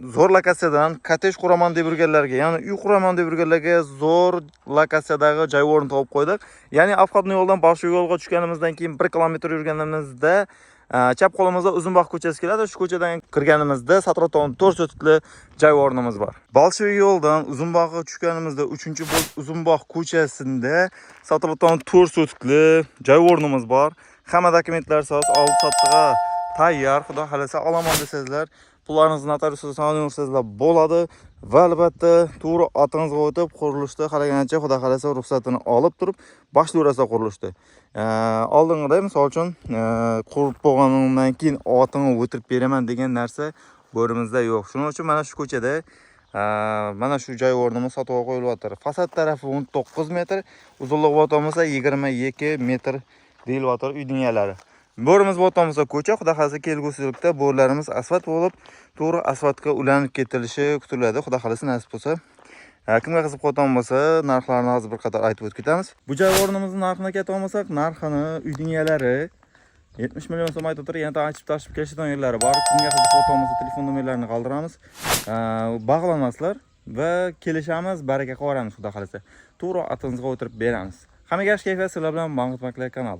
Zo'r lokatsiyadan kottej quraman deb yurganlarga, ya'ni uy quraman deb yurganlarga zo'r lokatsiyadagi joy o'rin topib qo'ydik. Ya'ni обходной yo'ldan boshqa yo'lga tushganimizdan keyin 1 kilometr yurganimizda chap qo'limizda Uzunbog' ko'chasi keladi. Shu ko'chadan kirganimizda Satroton 4 sotikli joy o'rnimiz bor. Bolsheviy yo'ldan Uzunbog'ga tushganimizda 3-bo'lk Uzunbog' ko'chasida Satroton 4 sotikli joy o'rnimiz bor. Hamma dokumentlar soz, oldi sotdig'a tayyor. Xudo xolasa, olaman desangizlar, pullaringizni notariusga solaversangizlar bo'ladi va albatta to'g'ri otingizga o'tib, qurilishni xohlagancha, xudo xolasa, ruxsatini olib turib boshlayverasiz qurilishni. Oldingiday, misol uchun, qurib bo'lganimdan keyin otingni o'tirib beraman degan narsa bo'rimizda yo'q. Shuning uchun mana shu ko'chada mana shu joy o'rnimiz sotuvga qo'yilyapti. Fasad tarafi 19 metr, uzunligi bo'lsa 22 metr deyilyapti uyning egalari. Bo'rimiz bo'lsa ko'cha, xudo xolasa, kelgusilikda bo'rlarimiz asfalt bo'lib, to'g'ri asfaltga ulanib ketilishi kutiladi. Xudo xolasa, nasib bo'lsa. Kimga qiziq bo'lgan bo'lsa, narxlarni hozir bir qator aytib o'tib ketamiz. Bu joy o'rnimizni narxini ketgan bo'lsak, narxini uyning egalari 70 million so'm aytib o'tir, yana achib tashib kelishadigan yerlari bor. Kimga qiziq bo'lgan bo'lsa, telefon nomerlarini qoldiramiz. Bog'lanasizlar va kelishamiz, baraka qilib yuboramiz, xudo xolasa. To'g'ri otingizga o'tirib beramiz. Hammaga yaxshi kayfiyat, sizlar bilan Mangut Makler kanali.